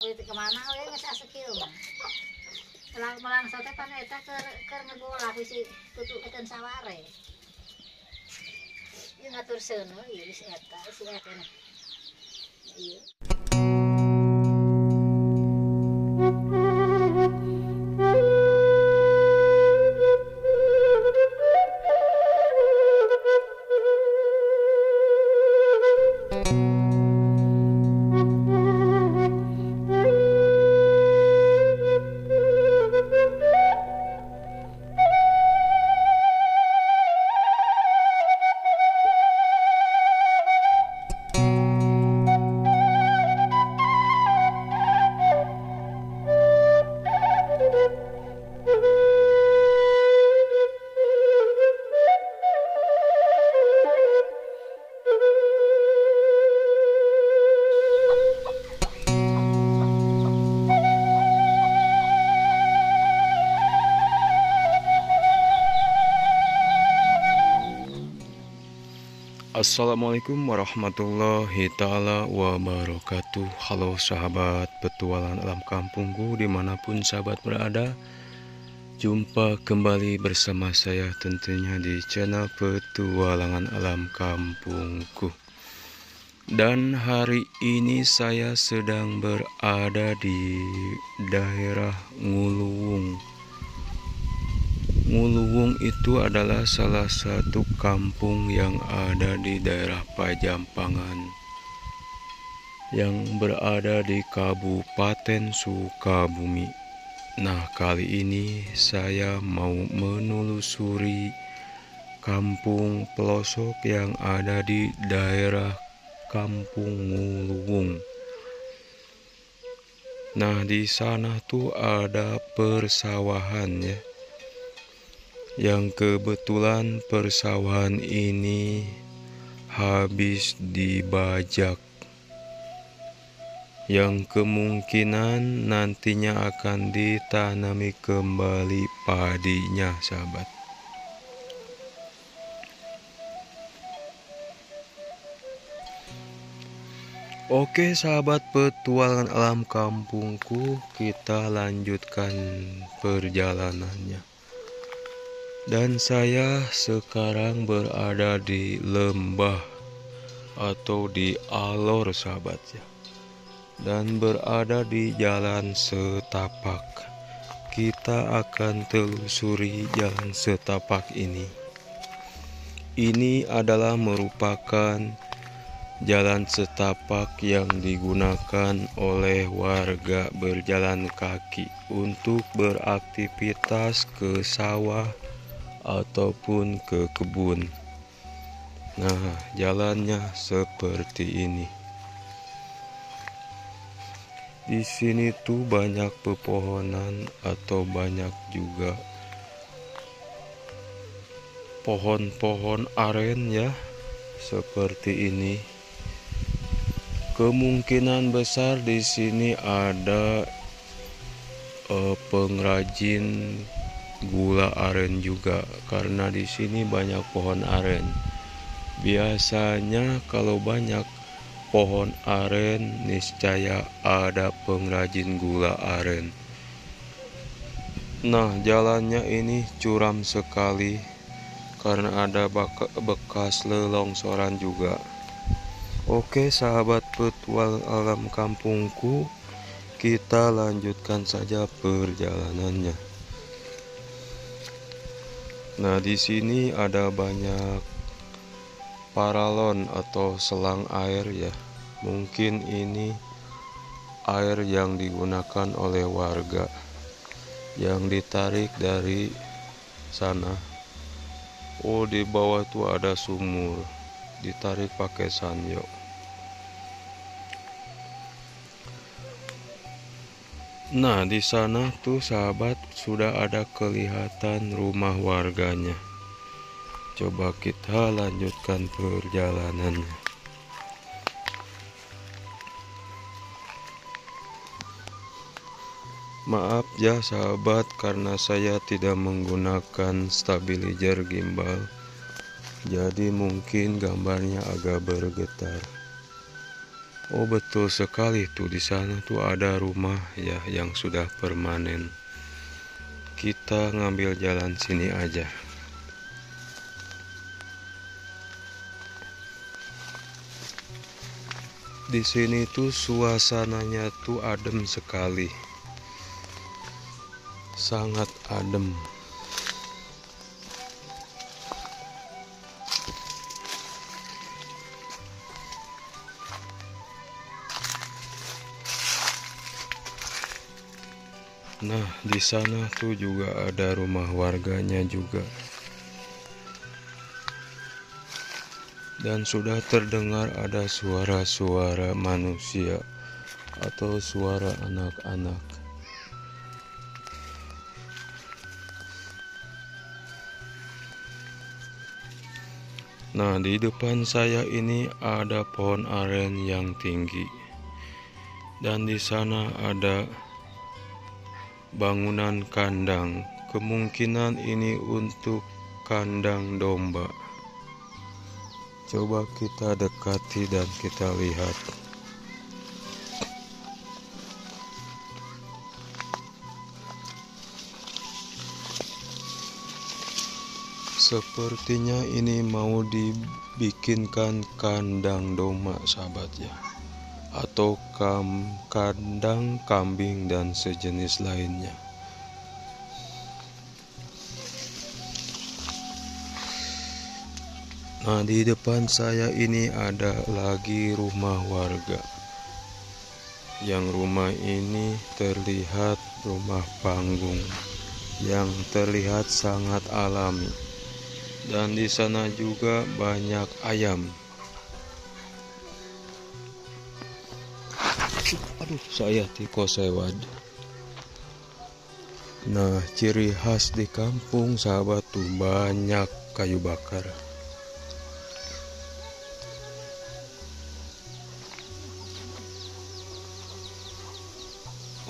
Kemana we geus asa kieu mah. Melang-melang sate pan eta keur ngegolak bisi tutukeun saware. Ieu ngatur seuneu ieu bisi eta si eta nah. Ieu. Assalamualaikum warahmatullahi ta'ala wabarakatuh. Halo sahabat petualang alam kampungku dimanapun sahabat berada. Jumpa kembali bersama saya tentunya di channel Petualangan Alam Kampungku. Dan hari ini saya sedang berada di daerah Nguluwung. Nguluwung itu adalah salah satu kampung yang ada di daerah Pajampangan yang berada di Kabupaten Sukabumi. Nah, kali ini saya mau menelusuri kampung pelosok yang ada di daerah Kampung Nguluwung. Nah, di sana tuh ada persawahan ya. Yang kebetulan persawahan ini habis dibajak, yang kemungkinan nantinya akan ditanami kembali padinya, sahabat. Oke sahabat petualangan alam kampungku, kita lanjutkan perjalanannya. Dan saya sekarang berada di lembah atau di alor sahabat ya. Dan berada di jalan setapak. Kita akan telusuri jalan setapak ini. Ini adalah merupakan jalan setapak yang digunakan oleh warga berjalan kaki untuk beraktivitas ke sawah ataupun ke kebun. Nah, jalannya seperti ini. Di sini tuh banyak pepohonan atau banyak juga pohon-pohon aren ya, seperti ini. Kemungkinan besar di sini ada pengrajin gula aren juga, karena di sini banyak pohon aren. Biasanya kalau banyak pohon aren, niscaya ada pengrajin gula aren. Nah, jalannya ini curam sekali karena ada bekas lelongsoran juga. Oke sahabat petualang alam kampungku, kita lanjutkan saja perjalanannya. Nah, di sini ada banyak paralon atau selang air ya. Mungkin ini air yang digunakan oleh warga yang ditarik dari sana. Oh, di bawah tuh ada sumur, ditarik pakai sanyo. Nah, di sana tuh sahabat sudah ada kelihatan rumah warganya. Coba kita lanjutkan perjalanannya. Maaf ya sahabat, karena saya tidak menggunakan stabilizer gimbal, jadi mungkin gambarnya agak bergetar. Oh, betul sekali tuh, di sana tuh ada rumah ya yang sudah permanen. Kita ngambil jalan sini aja. Di sini tuh suasananya tuh adem sekali. Sangat adem. Nah, di sana tuh juga ada rumah warganya juga. Dan sudah terdengar ada suara-suara manusia atau suara anak-anak. Nah, di depan saya ini ada pohon aren yang tinggi. Dan di sana ada bangunan kandang. Kemungkinan ini untuk kandang domba. Coba kita dekati dan kita lihat. Sepertinya ini mau dibikinkan kandang domba, sahabat ya, atau kandang kambing dan sejenis lainnya. Nah, di depan saya ini ada lagi rumah warga. Yang rumah ini terlihat rumah panggung yang terlihat sangat alami. Dan di sana juga banyak ayam. Aduh, saya tiko sewad. Nah, ciri khas di kampung sahabat tuh banyak kayu bakar.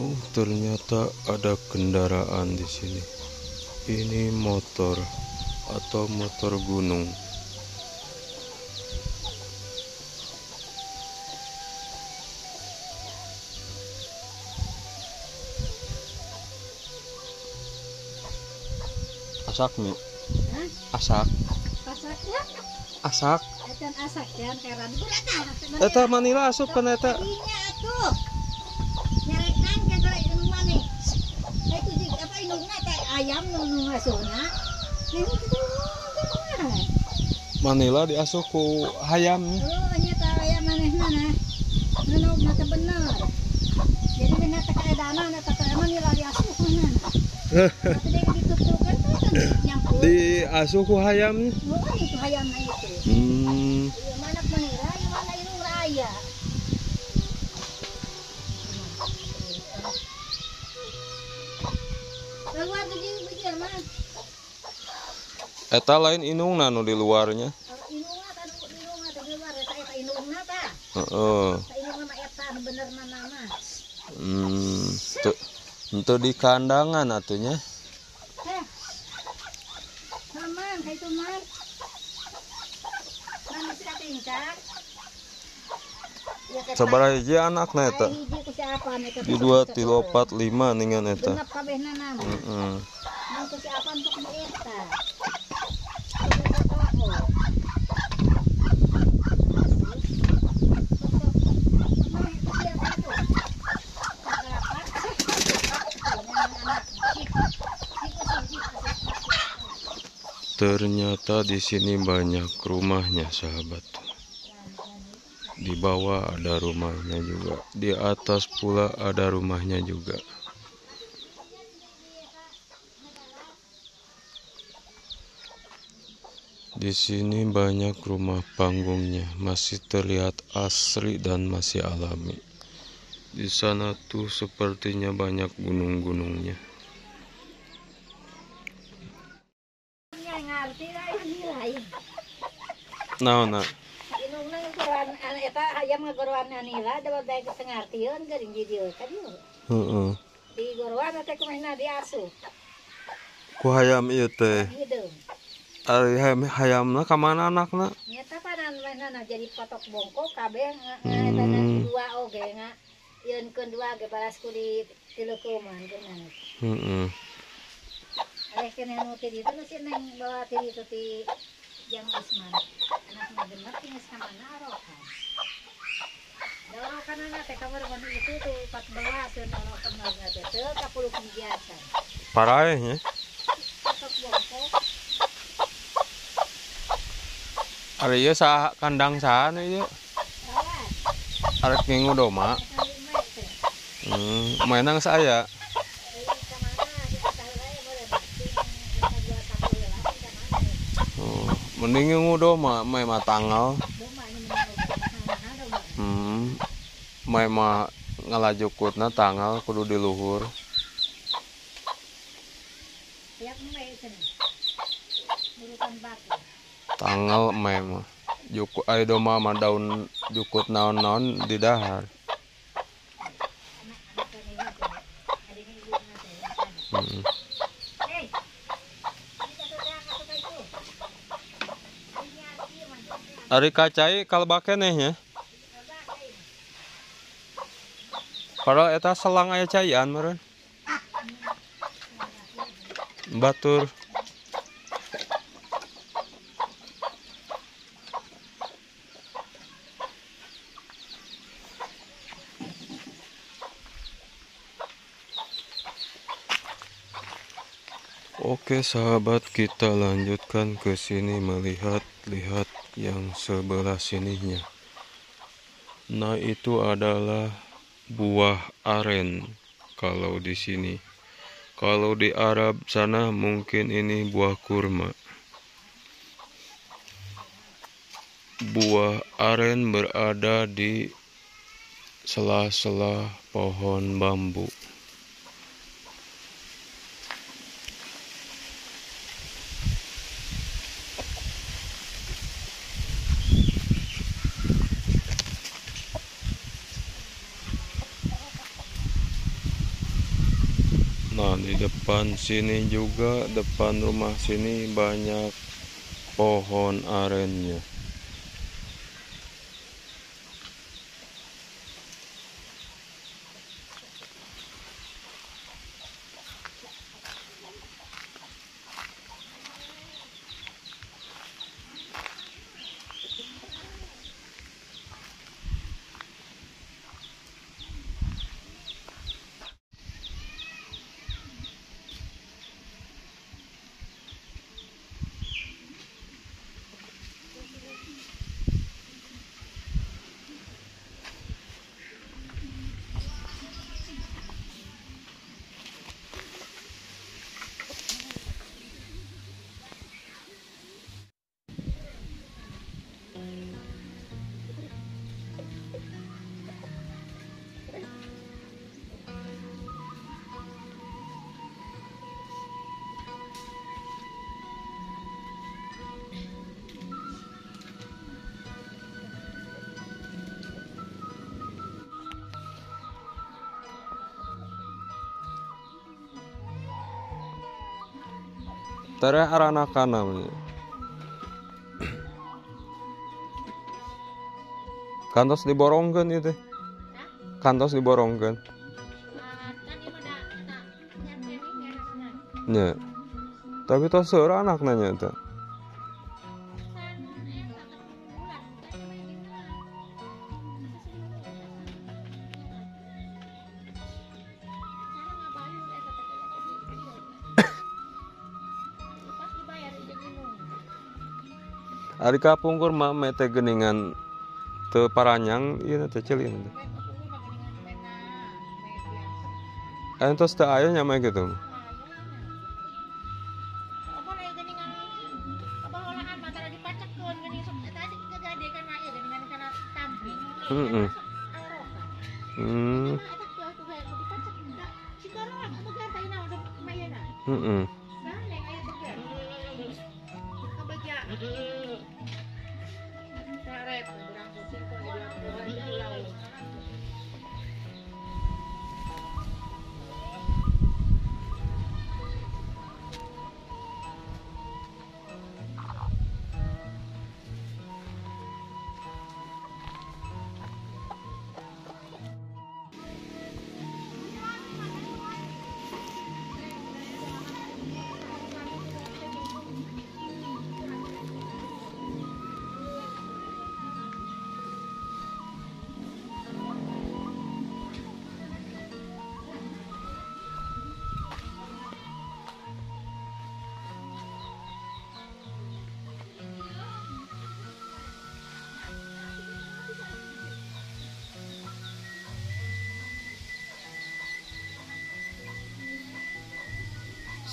Oh, ternyata ada kendaraan di sini. Ini motor atau motor gunung. Asak nih. Asak. Asaknya? Asak. Etan asak kan karena eta Manila asup kana eta. Nyarekan ka gara indung maneh. Itu jeung apa indungna teh ayam nu ngasuna. Manila diasup ku hayam. Oh, nya teh ayam manehna nah. Nu na teh bener. Jadi meh teh kaedana teh Manila diasup mana. Diasuh ku hayam. Oh, itu hayamna itu. Ieu mana Manila, ieu mana indung raya. Eta lain indungna nu di luarnya. Indungna ta indungna teh di luar eta eta indungna ta. Heeh. Eta indungna mah eta nu benerna nama. Teu di kandangan atunya. Heh. Maman, ka itu man. Man geus katingkak. Sabaraha hiji anakna eta? Hiji ku si Apan eta. 2 3 4 5 ningan eta. Genep kabehna nama. Heeh. Mun ku si Apan tok nu eta. Ternyata di sini banyak rumahnya, sahabat. Di bawah ada rumahnya juga, di atas pula ada rumahnya juga. Di sini banyak rumah panggungnya, masih terlihat asri dan masih alami. Di sana tuh sepertinya banyak gunung-gunungnya. Nah, nah. Indungna ngagoroan eta hayam ngagoroan Anila da bae geus ngartieun geuning di dieu ka dieu. Heeh. Di goroan teh kumehna diasuh. Ku hayam ieu teh. Hideung. Ari hayamna ka mana anakna? Nyata panan manehna jadi patok bongkok kabeh ngaetana dua oge nga yeunkeun dua ge balas ku di tileukuman geunang. Heeh. Areh keneh nu ti ditu nu si Neng bawa ti ditu ti Jang Usman. Anakna genep geus ka mana arokan. Da orokanana teh kamar mandi itu tuh 14 eun orokan mah teh teu ka puluh biasa. Paraeh nya. Patok bongkok. Ari ieu saha kandang saha nu ieu? Arek ngingu doma. Mainan geus aya. Oh, mending ngingu doma, mae mah tanggal. Mae mah ngalajukutna tanggal kudu di luhur. Tanggal mae mah. Jukut ai doma mah daun jukut naon-naon di dahar. Ari kacai kalebak keneh nya. Padahal eta selang aya caian meureun. Batur. Oke sahabat, kita lanjutkan ke sini melihat-lihat yang sebelah sininya. Nah, itu adalah buah aren kalau di sini. Kalau di Arab sana mungkin ini buah kurma. Buah aren berada di sela-sela pohon bambu. Nah, di depan sini juga, depan rumah sini banyak pohon arennya. Tereh aranakan namanya. Kantos diborongkeun ieu teh. Kantos diborongkeun. Nya. Tapi tos seueur anakna nya eta. Ari kapungkur mah mete geuningan teu paranyang ieu teh ceulin teh. Aya tos teu aya nya mah kitu. Heeh. Hmm. Heeh.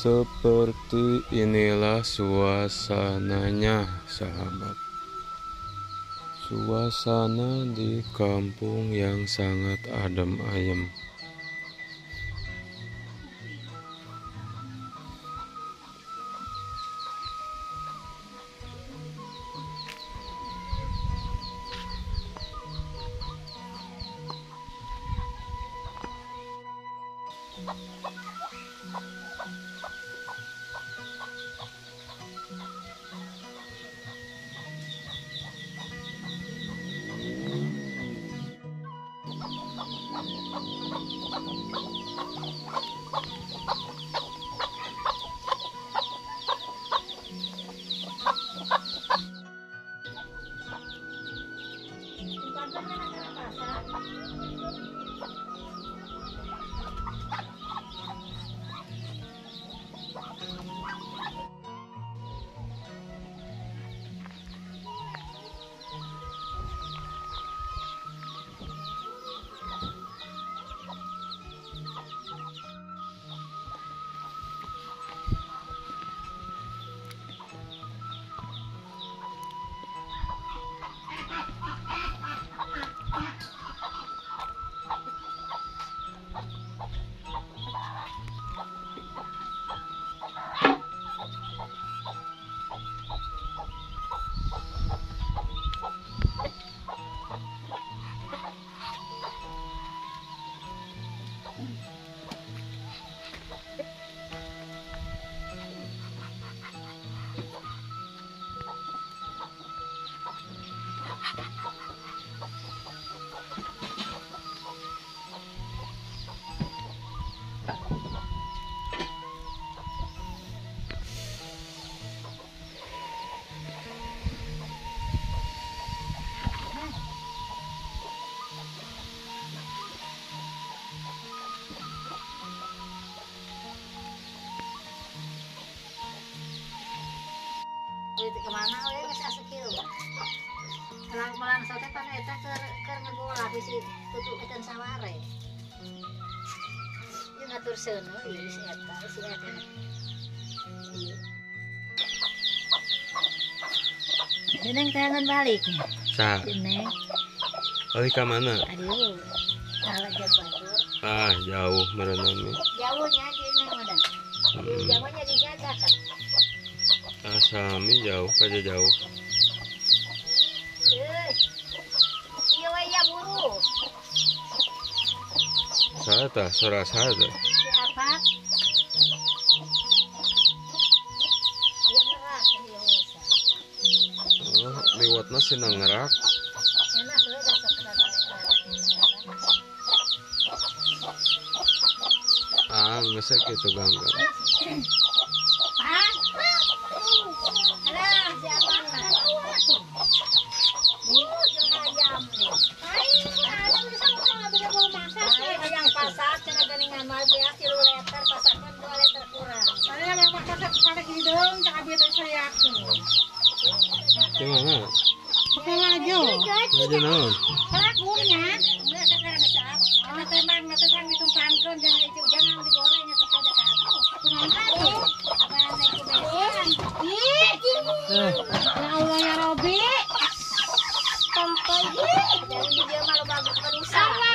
Seperti inilah suasananya, sahabat. Suasana di kampung yang sangat adem ayem. Kemana we geus asup kieu. Pelang-pelang sote pan eta keur ngebola bisi tutukeun saware. Ieu ngatur seuneu ieu si eta si eta. Ieu. Neng tangan balik. Sa. Neng. Balik ka mana? Aduh. Salah batur. Ah, jauh merenang. Jauhnya di neng mana? Jauhnya di gajah kan. Asami jauh, aja jauh. Iya ya buru. Sata, sora sata. Siapa? Iya ngerak, iya. Oh, liwatna sinang ngerak. Enak we da sok Ah, ngesek itu ganggang. Gimana? Pakai laju. Laju naon? Kelakunya. Enggak sekarang saat. Ana temang natukan ditumpangkeun jangan itu jangan digoreng atau kada katu. Apa naik kubean? Ih. Ya Allah ya Robi. Sampai jadi dia malu bagus manusia. Allah,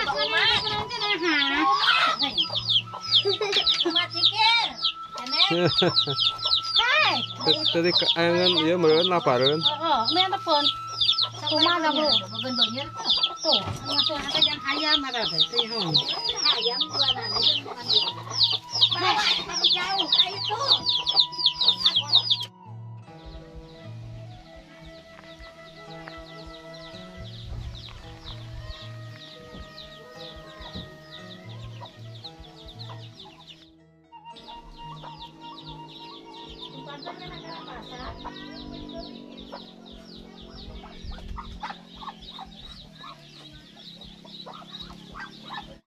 umat zikir. Hai. Tadi kaangan ieu meureun lapareun. Heeh, meh telepon. Kumaha Bu? Beun beunyer tuh. Masuk ada yang ayam ada teh teh hong. Ayam jualan aja bukan dia. Bawa jauh kayak itu. Pasar.